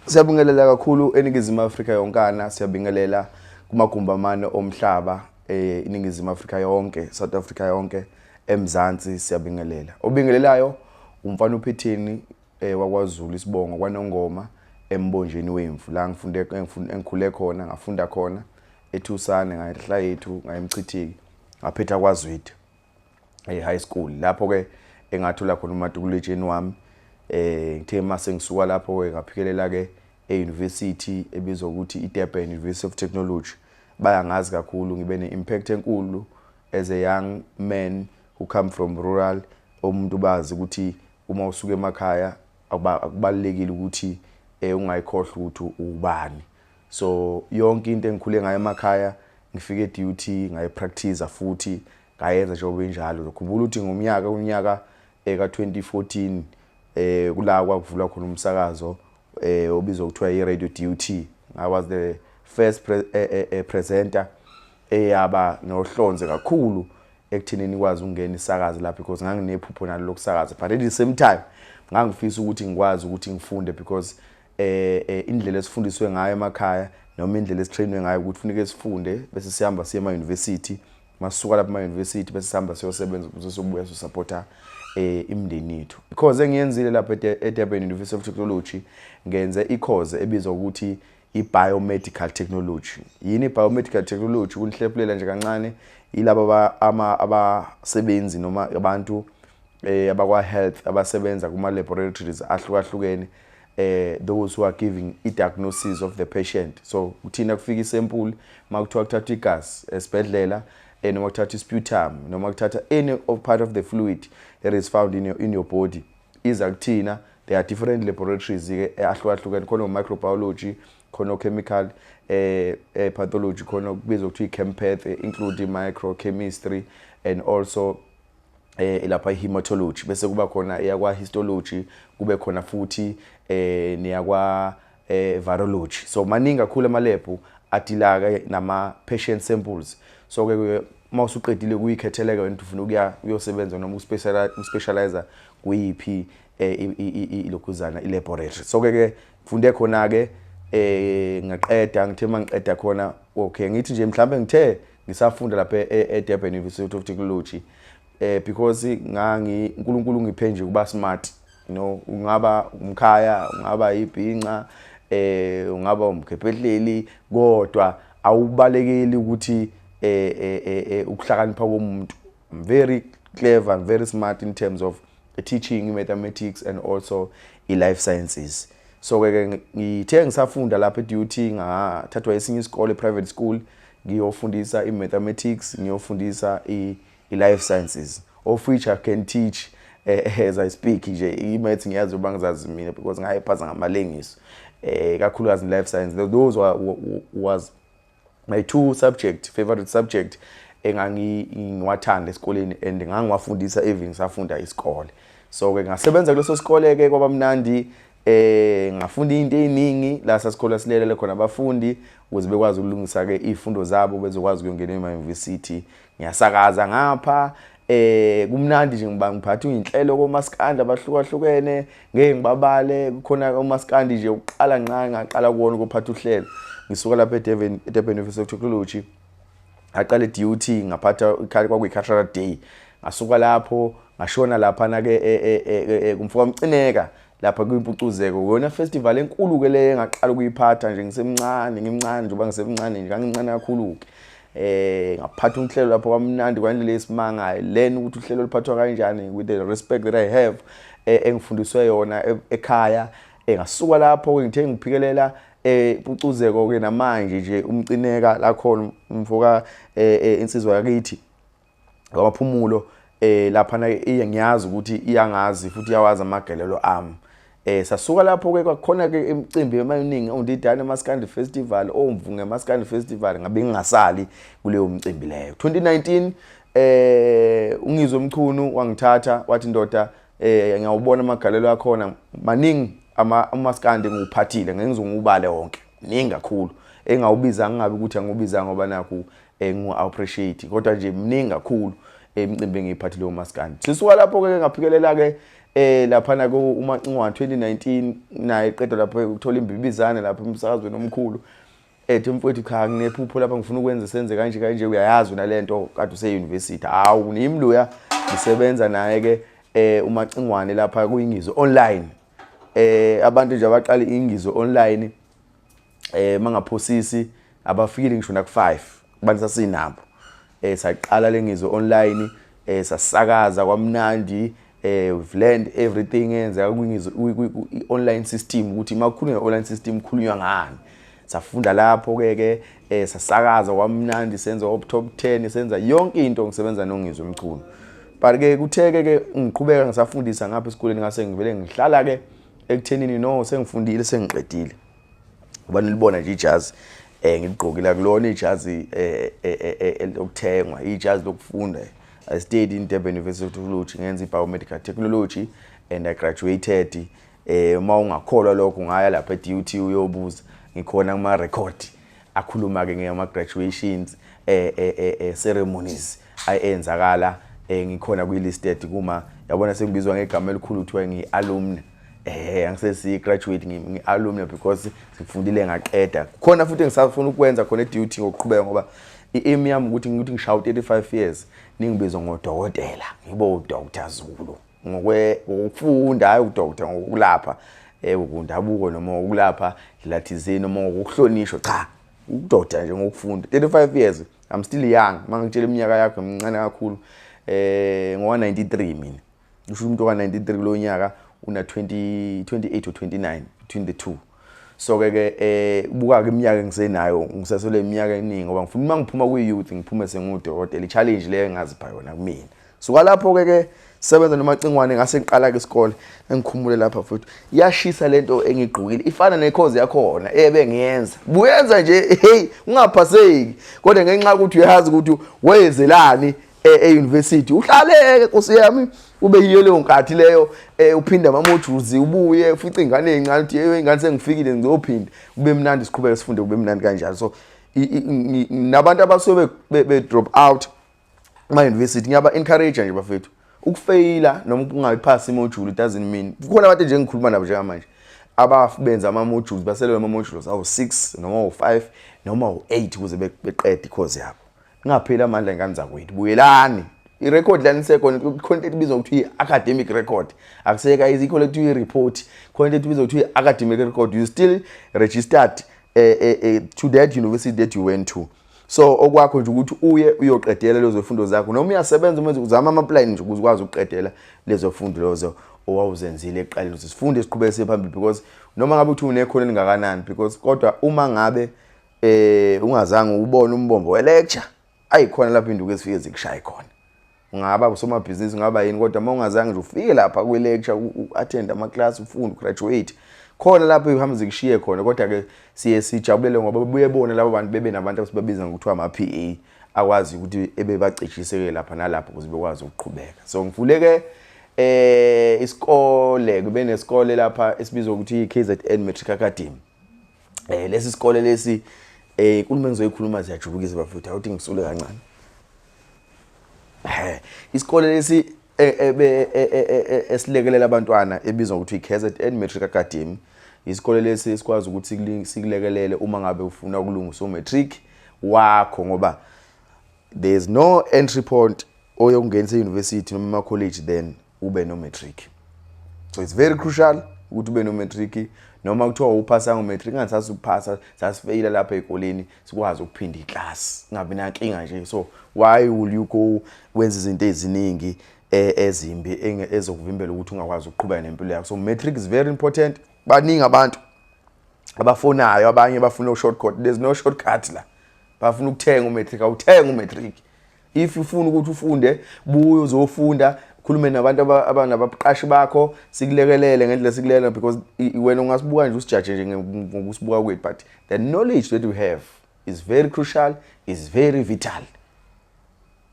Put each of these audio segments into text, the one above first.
Siyabingelela kakhulu eNingizimu Afrika yonkana, siyabingelela kumagumbi amane omhlaba, iNingizimu Afrika yonke, South Africa yonke, eMzansi siyabingelela. Obingelelayo umfana uPhetheni wakwaZulu, isibongo kwaNongoma, embonjeni wemvu la ngifunde, engikhule khona, ngafunda khona eThusane, ngayehla yethu, ngayemchithiki, ngaphetha kwaZwide e-high school, lapho ke engathola khona umatikuletsheni wami. Ngithe mase ngisuka lapho ke ngaphikelela ke e-university ebizwa ukuthi i-Durban University of Technology. Bayangazi kakhulu, ngibe ne-impact enkulu as a young man who come from rural. Umuntu bazi ukuthi uma usuka emakhaya akubalulekile ukuthi ungayikhohlwa ukuthi ubani. So yonke into engikhule ngayo emakhaya, ngifike e-DUT ngayipractice futhi ngayenza njengoba injalo. Khumbula ukuthi ngomnyaka unyaka ka-2014 kula kwakuvulwa khona umsakazo obizwa kuthiwa i-Radio DUT. I was the first presenter eyaba nohlonze kakhulu ekuthenini ikwazi ukungena isakazo lapho, because nganginephupho nalo lokusakaza, but at the same time ngangifisa ukuthi ngikwazi ukuthi ngifunde, because indlela esifundiswe ngayo emakhaya noma indlela esitrainwe ngayo ukuthi funeke sifunde bese sihamba siye ema-university, masisuka lapha ema-university bese sihamba siyosebenza ukuze siyobuya sisupporta imindeni yethu. Because engiyenzile lapha e-Durban University of Technology, ngenze i-course ebizwa ukuthi i-biomedical technology. Yini i-biomedical technology? Kunihlephulela nje kancane, yilaba abasebenzi noma abantu abakwa health abasebenza kuma laboratories ahlukahlukene, those who are giving i-diagnosis of the patient. So kuthina kufika isample, makuthiwa kuthathwa igazi esibhedlela, noma kuthathwa isputum, noma kuthatha any of part of the fluid that is found in your body, iza kuthina. There are different laboratories ke ahlukahlukene, khona microbiology, khona chemical pathology, khona kubizwa kuthiwa i-chempath, include microchemistry and also lapha hematology, bese kuba khona eyakwa histology, kube khona futhi neyakwa virology. So maningi kakhulu ama-lab adeala ke nama patient samples. So ke uma usuqedile kuyikhetheleka wena ufuna ukuya uyosebenza noma uspecialize kuyiphi ilokhuzana, i-laboratory. So ke ngifunde khona ke, ngaqeda. Ngithe mangiqeda khona, okay, ngithi nje mhlambe ngithe ngisafunda lapha e-Durban University of Technology, because ngangi uNkulunkulu ngiphe nje kuba smart. Ungaba umkhaya, ungaba ibhinca, ungaba umkhephehleli, kodwa awubalekeli ukuthi ukuhlakanipha komuntu. I'm very clever and very smart in terms of teaching mathematics and also i-life sciences. So ke ngithe ngisafunda lapha e-DUT, ngathathwa esinye isikole, private school, ngiyofundisa i-mathematics, ngiyofundisa i-life sciences, of which I can teach as I speak nje. I-maths ngiyazi uba ngizazi mina because ngayiphasa ngamalengiso, kakhulukazi in life science. Those were was my two subject, favorite subject engangiwathanda esikoleni and ngangiwafundisa even ngisafunda isikole. So ke ngasebenza kuleso sikole ke, kwaba mnandi, ngafunda into eziningi la sasikole, silelele khona abafundi ukuze bekwazi ukulungisa ke izifundo zabo, bezokwazi ukuyongena ema university. Ngiyasakaza ngapha, kumnandi nje, ngiba ngiphatha inhlelo komaskandi abahlukahlukene, ngeke ngibabale. Kukhona umaskandi nje uqala nqa ngaqala kuwona ukuphatha uhlelo ngisuka lapha eDurban University of Technology, ngaqala e-DUT, ngaphatha kwakuyi-cultural day. Ngasuka lapho ngashona lapha ke kumfoka Mcineka lapha kuyimpucuzeko, yona festival enkulu ke le engaqala ukuyiphatha nje ngisemncane, ngimncane njengoba ngisemncane nje, ngangincane kakhulu ke. Ngaphatha uhlelo lapho, kwamnandi kwandlela esimanga learn ukuthi uhlelo luphathwa kanjani with the respect that I have, engifundiswe yona ekhaya. Ngasuka lapho ke ngithe ngiphikelela impucuzeko ke, namanje nje umcineka la khona umfoka insizwa yakithi ngamaphumulo lapha na, iye ngiyazi ukuthi iyangazi futhi iyawazi amagelelo ami. Sasuka lapho ke, kwakhona ke imicimbi eminingi, ondidane Maskandi Festival, omvunge Maskandi Festival, ngabe ngingasali kuleyo mcimbi leyo. 2019 ungizwe Mchunu wangithatha, wathi, "Ndoda, ngiyawubona amagalelo akhona maningi." Ama umaskandi ngiwuphathile, ngeke ngizongubale wonke, ningi kakhulu engawubiza, ngingabi ukuthi angiwubiza ngoba nakhu ngiwu appreciate, kodwa nje mningi kakhulu emicimbi engiyiphathile umaskandi. Sisuka lapho ke ngaphikelela ke Laphana ku uMacingwane 2019 naye eqeda lapho ukuthola imbibizane lapha emsakazweni omkhulu, ethi, "Mfowethu, cha, nginephupho lapha, ngifuna ukwenza senze kanje kanje." Uyayazi nalento kade use-university. Hawu, nimi loya ngisebenza naye ke uMacingwane lapha kuyiNgizwe Online. Abantu nje abaqala iNgizwe Online, mangaphosisi, abafikile ngisho na ku5 kubantu sasinabo. Saqala leNgizwe Online, sasakaza kwamnandi. We've learned everything eyenzeka kwiNgizwe online system, ukuthi makukhulunywa online system kukhulunywa ngani. Safunda lapho ke ke sasakaza kwamnandi, senza op top 10, senza yonke into, ngisebenza noNgizwe Mchunu. But ke kutheke ke ngiqhubeka ngisafundisa ngapha esikoleni, ngase ngivele ngihlala ke ekuthenini, no, sengifundile, sengiqedile. Ngoba nilibona nje ijazi ngigqokile, kulona ijazi lokuthengwa, ijazi lokufunda. I stayed in Durban University of Technology, ngenza i-biomedical technology and I graduated. Uma ungakholwa lokho, ungaya lapha e-DUT uyobuza, ngikhona kuma record akhuluma ke ngama graduations ceremonies ayenzakala. Ngikhona kwi-listed kuma, yabona, sengibizwa ngegama elikhulu, kuthiwa ngi-alumni. Angisesi graduate, ngi-alumni because ngifundile ngaqeda. Khona futhi ngisafuna ukwenza khona e-DUT ngokuqhubeka, ngoba i-aim yami ukuthi ngithi ngishaya u-35 years ningibizwa ngodokotela, ngibo uDr Zulu ngokufunda, hayi udoctor ngokulapha ukundabuko noma ngokulapha ndlela thizeni noma ngokuhlonishwa. Cha, udoctor nje ngokufunda. 35 years, I'm still young. Mangitshela iminyaka yakho, mncane kakhulu. Ngowa 93 mina, kusho umuntu ka 93 kulo nyaka una 20 28 or 29, between the two. So ke ke buka ke iminyaka engisenayo, ngisasele iminyaka eminingi, ngoba ngifuna uma ngiphuma kwi youth ngiphume sengudokotela. I challenge leyo engazipha yona kumina. Suka lapho ke ke sebenza noMacingwane, ngase ngiqala ke isikole. Engikhumule lapha futhi, iyashisa lento engigqokile, ifana nekhozi yakhona ebengiyenza buyenza nje. Hey, ungaphaseki, kodwa ngenxa yokuthi uyazi ukuthi wezelani e-university, uhlaleke, nkosi yami, ube yiyo leyo nkathi leyo. Uphinde ama-modules, ubuye ufice ingane ey'ncane, uthi, "Yeyo ingane, sengifikile, ngizophinda." Kube mnandi, siqhubeke sifunde, kube mnandi kanjalo. So nabantu abasuke be-drop out kuma-university, ngiyaba-encourage nje, bafethu, ukufeyila noma ukungayiphasi imodule doesn't mean. Kukhona abantu nje engikhuluma nabo njengamanje ababenza ama-modules, baselele ama-modules awu-6 noma awu-5 noma awu-8 ukuze beqede i-course yabo. Ningapheli amandla, ingane zakwethu, buyelani. I-record lani isekhona, khona into ebizwa ngokuthiwa i-academic record. Akuseka ayikho le kuthiwa i-report, khona into ebizwa ngokuthiwa i-academic record. You still registered to that university that you went to. So okwakho nje ukuthi uye uyoqedela lezo fundo zakho, noma uyasebenza, uma uzama ama-plan nje ukuze ukwazi ukuqedela lezo fundo lezo owawuzenzile ekuqaleni, ukuze sifunde, siqhubeke siye phambili. Because noma ngabe uthi unekhono elingakanani, because kodwa uma ngabe ungazange ubone umbombo we-lecture, ayikhona lapho induku ezifike zikushaye khona. Ungaba usomabhizinisi, ungaba yini, kodwa uma ungazange nje ufike lapha kwi-lecture, u-attend ama-class, ufunde, ugraduate, khona lapho ihamba zikushiye khona. Kodwa-ke siye sijabulele ngoba buye bona labo bantu bebe nabantu esibabiza ngokuthiwa ama-PA, akwazi ukuthi ebebacijise-ke lapha nalapho ukuze bekwazi ukuqhubeka. So ngivule-ke isikole, kube nesikole lapha esibizwa ukuthi i-KZN Matric Academy. Lesi sikole lesi, inkulumo engizoyikhuluma ziyajubukisa, bafethu, awuthi ngisule kancane. Isikole lesi esilekelela abantwana ebizwa ngokuthi i-KZN Matric Academy, isikole lesi esikwazi ukuthi sikulekelele uma ngabe ufuna ukulungisa umatric wakho, ngoba there's no entry point oyokungenisa e-university noma ema-college then ube no-matric. So it's very crucial ukuthi ube no-matric, noma kuthiwa uphasa ngo-matric, ingathi ukuphasa sasifeyila lapha ey'koleni, sikwazi ukuphinda iklasi, kungabi nankinga nje. So why will you go wenza izinto eziningi ezimbi ezokuvimbela ukuthi ungakwazi ukuqhubeka nempilo yakho? So matric is very important. Baningi abantu abafonayo, abanye bafuna o-shortcut. There's no shortcut la. Bafuna ukuthenga umatric, awuthenga umatric. If ufuna ukuthi ufunde, buye uzofunda, khulume nabantu abanabaqashi bakho, sikulekelele ngendlela sikulekelela, because wena ungasibuka nje, usijaje nje ngokusibuka kwethu, but the knowledge that we have is very crucial, is very vital,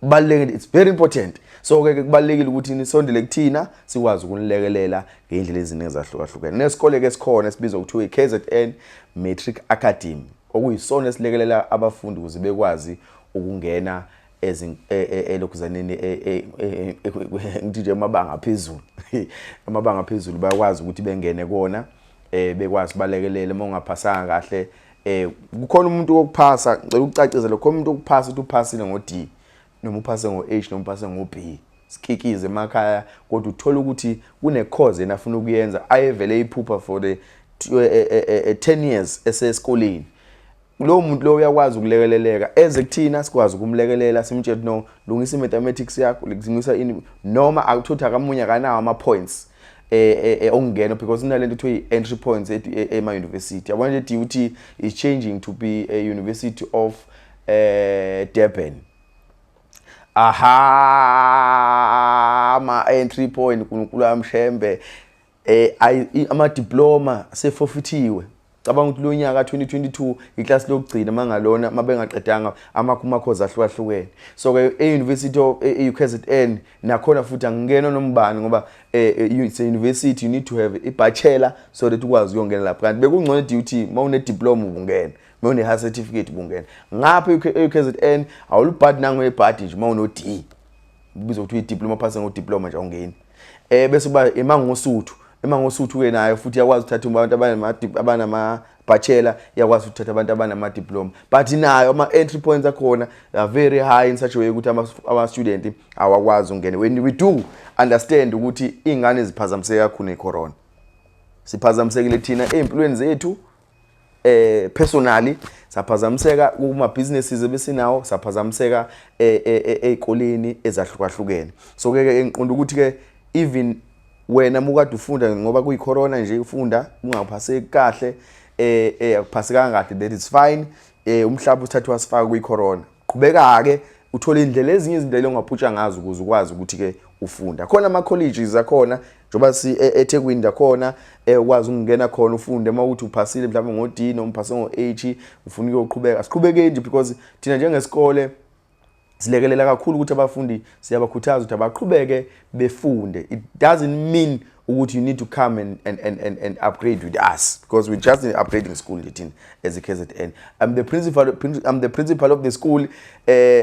kubalulekile, it's very important. So ke kubalulekile ukuthi nisondele kuthina, sikwazi ukunilekelela ngey'ndlela eziningi ezahlukahlukene. Nesikole ke sikhona esibizwa kuthiwa i-KZN Matric Academy, okuyisona esilekelela abafundi ukuze bekwazi ukungena. Elokhuzaneni, ngithi nje amabanga aphezulu, amabanga aphezulu bayakwazi ukuthi bengene kona, bekwazi balekelele uma ungaphasanga kahle. Kukhona umuntu wokuphasa, ngicela ukucacisa lokho, umuntu wokuphasa ukuthi uphasile ngo-D noma uphase ngo-H noma uphase ngo-B, sikikize emakhaya, kodwa uthola ukuthi kune-course yena afuna ukuyenza ayevele iphupha for the 10 years esesikoleni. Lowo muntu lowo uyakwazi ukulekeleleka eze kuthina, sikwazi ukumlekelela, simtshele no, lungisa i-mathematics yakho, lungisa ini, noma akuthutha kamunye akanawo ama-points okungena, because kunalento kuthiwa i-entry points ema-university. Yabona nje, DUT is changing to be a University of Durban. Aha, ama-entry point, uNkulunkulu amshembe, ama-diploma sefofithiwe. Cabanga ukuthi lo nyaka 2022 iklasi lokugcina mangalona mabengaqedanga ama-course ahlukahlukene. So ke e-University of e-UKZN nakhona futhi angingena nombani ngoba it's a university, you need to have i-bachelor so that ukwazi ukuyongena lapho. Kanti bekungcono DUT, mawune diploma ubungena, mawune high certificate ubungena. Ngapha e-UKZN awulubhadi nangoyebhadi nje, mawuno D kubizwa ukuthi uyi-diploma, phase ngo-diploma nje awungeni. Bese kuba eMangosuthu. EMangosuthu ke nayo futhi iyakwazi ukuthatha abantu abanama bachelor, iyakwazi ukuthatha abantu abanama diploma, but nayo ama entry points akhona are very high in such a way ukuthi ama student awakwazi ukungena. When we do understand ukuthi ingane ziphazamiseke kakhulu necorona, siphazamisekile thina ey'mpilweni zethu, personally saphazamiseka kuma businesses ebesinawo, saphazamiseka ey'koleni ezahlukahlukene. So ke ke ngiqonda ukuthi ke even wena mukade ufunda, ngoba kuyi corona nje, ufunda ungaphaseki kahle, akuphasekanga kahle, that is fine. Umhlaba uthatha wasifaka kwi corona, qhubeka ke uthole indlela, ezinye izindlela ongaphusha ngazo ukuze ukwazi ukuthi ke ufunda khona. Ama colleges akhona, njengoba si eThekwini ndakhona, ukwazi ukungena khona ufunde uma uthi uphasile mhlawumbe ngo-D noma uphase ngo-H, ufuna ukuyoqhubeka. Siqhubeke nje, because thina njengesikole silekelela kakhulu ukuthi abafundi siyabakhuthaza ukuthi abaqhubeke befunde. It doesn't mean ukuthi you need to come and upgrade with us, because we're just in upgrading school nje thina as a KZN. I'm the principal of the school,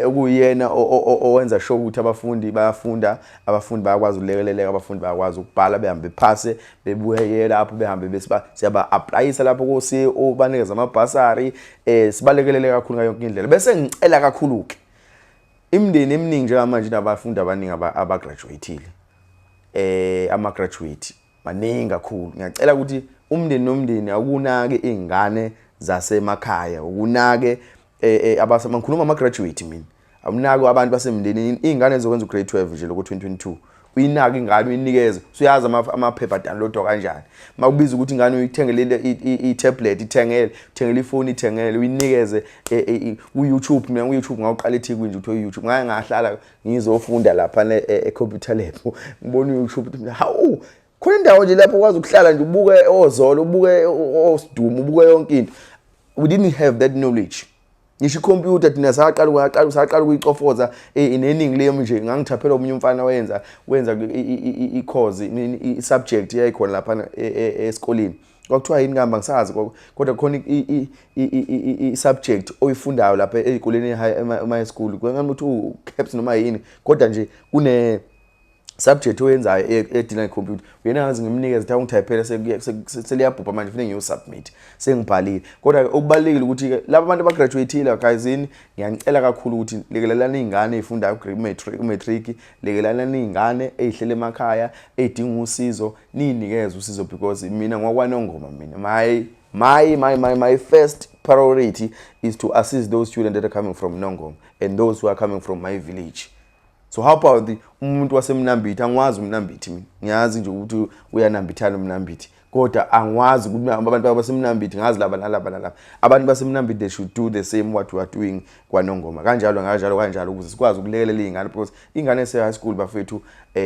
okuyena owenza sure ukuthi abafundi bayafunda, abafundi bayakwazi ukulekeleleka, abafundi bayakwazi ukubhala, behambe bephase, bebuye lapho, behambe besiba siyaba applyisa lapho ko CEO, banikeza amabhasari, sibalekelele kakhulu ngayo yonke indlela. Bese ngicela kakhulu ke imindeni eminingi njengamanje inabafundi abaningi abagraduateile, ama graduate maningi kakhulu. Ngiyacela ukuthi umndeni nomndeni akunake izingane zasemakhaya, ukunake ngikhuluma ama graduate mina, awunake abantu basemndenini, izingane zokwenza ugrade 12 nje lokho 2022, uyinake ingane, uyinikeze. Usuyazi amaphepha download kanjani. Makubiza ukuthi ingane uyithengele i-tablet, ithengele, uthengele ifoni, ithengele, uyinikeze ku-YouTube. Mina ku-YouTube ngawuqala eThekwini nje, uthiwa u-YouTube, ngake ngahlala ngizofunda lapha e-computer lab, ngibona u-YouTube ukuthi mina, hawu, khona indawo nje lapho ukwazi ukuhlala nje ubuke ozolo, ubuke osidumo, ubuke yonke into. We didn't have that knowledge. Ngisho ikhompyutha thina saqala ukuyicofoza, neningi leyo nje ngangithaphela omunye umfana wenza i-course, i-subject eyayikhona lapha esikoleni, kwakuthiwa yini ngihamba ngisazi, kodwa khona i-subject oyifundayo lapha ey'koleni ema-high school, kungani ukuthi u-caps noma yini, kodwa nje kune subject oyenzayo edila necomputer. Uyena ngazi ngimnikeze ukuthi awungithayiphele, seliyabhubha manje, kufanele ngiyosubmit, sengibhalile. Kodwa okubalulekile ukuthi-ke laba abantu abagraduate-ile, guys, yini, ngiyanicela kakhulu ukuthi lekelelani iy'ngane ey'fundayo ku-matric, lekelelani iy'ngane ey'hlele emakhaya ey'dinga usizo, niyinikeze usizo, because mina ngokwaNongoma mina my first priority is to assist those students that are coming from Nongoma and those who are coming from my village. So how about the umuntu wasemnambithi? Angiwazi umnambithi mina, ngiyazi nje ukuthi uyanambithana umnambithi, kodwa angiwazi ukuthi abantu basemnambithi, ngazi laba nalaba nalaba. Abantu basemnambithi, they should do the same what we are doing kwaNongoma, kanjalo kanjalo kanjalo, ukuze sikwazi ukulekelela iy'ngane, because iy'ngane ese-high school, bafethu,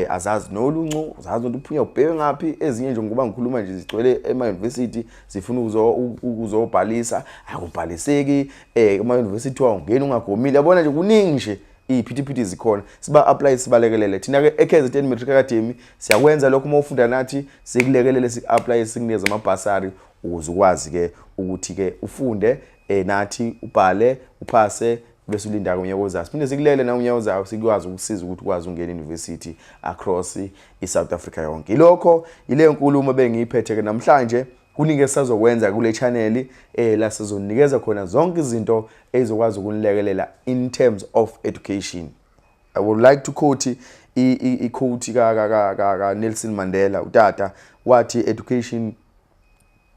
azazi noluncu, zazi ukuthi uphunya ubheke ngaphi. Ezinye nje, ngoba ngikhuluma nje, zigcwele ema-university, zifuna ukuzobhalisa, akubhaliseki ema-university, wawungeni ungagomile, yabona nje, kuningi nje, iy'phithiphithi zikhona. Siba-apply, sibalekelele. Thina-ke e-KZN Matric Academy siyakwenza lokho. Uma ufunda nathi, sikulekelele, siku-apply, sikunikeze amabhasari ukuze ukwazi-ke ukuthi-ke ufunde nathi, ubhale, uphase. Bese ulinda unyaka ozayo, siphinde sikulele na unyaka ozayo, sikwazi ukusiza ukuthi ukwazi ukungena university across i-South Africa yonke. Ilokho ile nkulumo bengiyiphethe ke namhlanje. Kuningi esazokwenza kule channel, la sizonikeza khona zonke izinto ezokwazi ukunilekelela in terms of education. I would like to quote i-quote ka Nelson Mandela. Utata wathi, "Education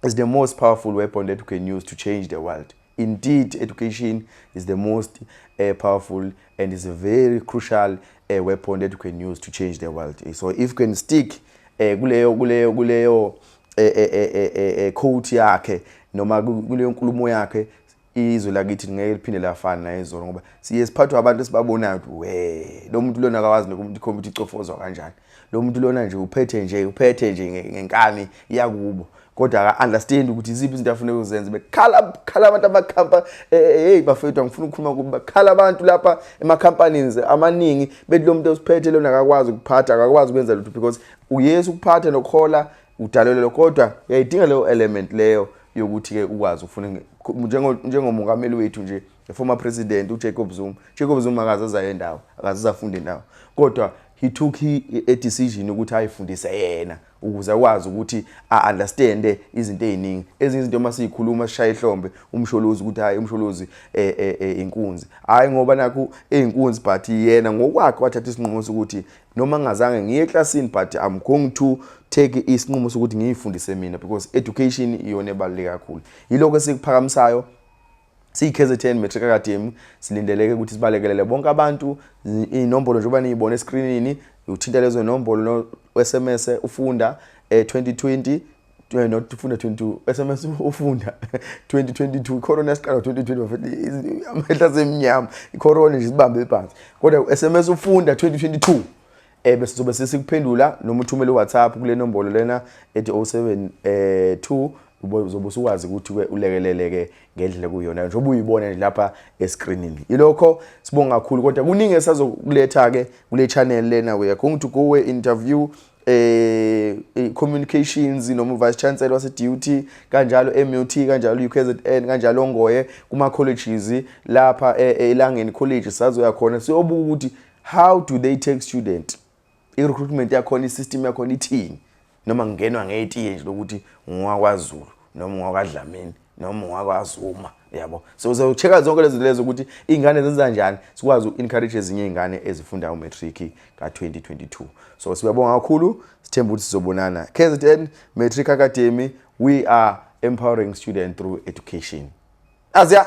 is the most powerful weapon that you can use to change the world." Indeed, education is the most powerful and is a very crucial weapon that you can use to change the world. So if you can stick kuleyo quote yakhe noma kuleyo nkulumo yakhe, izwe lakithi ngeke liphinde lafana nayizolo, ngoba siye siphathwe abantu esibabonayo ukuthi, we, lo muntu lona akawazi nokuthi ikhompyutha icofozwa kanjani, lo muntu lona nje uphethe nje ngenkani iyakubo, kodwa aka-understand ukuthi iziphi izinto afuna ukuzenza. Bekhala khala abantu amakhampa. Hey bafethu, angifuna ukukhuluma kubi. Bakhala abantu lapha ema-companies amaningi, bethi lo muntu osiphethe lona akakwazi ukuphatha, akakwazi ukwenza lutho, because uyesu ukuphatha nokuhola udalelwe lokho, kodwa uyayidinga leyo element leyo yokuthi-ke ukwazi ufuna njengomongameli wethu nje, the former president uJacob Zuma. Jacob Zuma akaze azaye endawo, akaze afunde indawo, kodwa he took a decision ukuthi ayifundise yena ukuze akwazi ukuthi a-understande izinto ey'ningi. Ezinye izinto uma siyikhuluma sishaye ihlombe uMsholozi ukuthi hhayi, uMsholozi inkunzi, hhayi ngoba nakhu eyinkunzi, but yena ngokwakhe wathatha isinqumo sokuthi noma ngingazange ngiye eklasini, but I'm going to take isinqumo sokuthi ngiyifundise mina, because education iyona ebaluleke kakhulu. Yilokho esikuphakamisayo siyi-KZN Matric Academy. Silindeleke ukuthi sibalekelele bonke abantu. Iy'nombolo njengoba niyibona eskrinini, uthinta lezo nombolo no SMS ufunda 2020, not ufunda 22, SMS ufunda 2022. Icorona yasiqala 2020 bafethu, amehla asemnyama, icorona nje sibambe phansi, kodwa SMS ufunda 2022 bese sizobe sesikuphendula, noma uthumele uWhatsApp kule nombolo lena ethi 07 2, uzobe usukwazi ukuthi ke ulekeleleke ngendlela kuyona njengoba uyibona nje lapha escreenini. Ilokho, sibonga kakhulu, kodwa kuningi esazokuletha ke kule channel lena. We are going to go interview communications noma vice chancellor wase DUT, kanjalo MUT, kanjalo UKZN, kanjalo Ngoye kuma colleges lapha eLangeni College. Sazoya khona siyobuka ukuthi how do they take student, i-recruitment yakhona, i-system yakhona ithini, noma ngingenwa ngetiye nje lokuthi ngowakwaZulu noma ngowakwaDlamini noma ngowakwaZuma, yabo. So uzo-check-a zonke lezo lezo ukuthi iy'ngane zenza kanjani, sikwazi uku-encourage ezinye iy'ngane ezifunda umatric ka-2022. So siyabonga kakhulu, sithemba ukuthi sizobonana. KZN Matric Academy, we are empowering students through education. Aziya.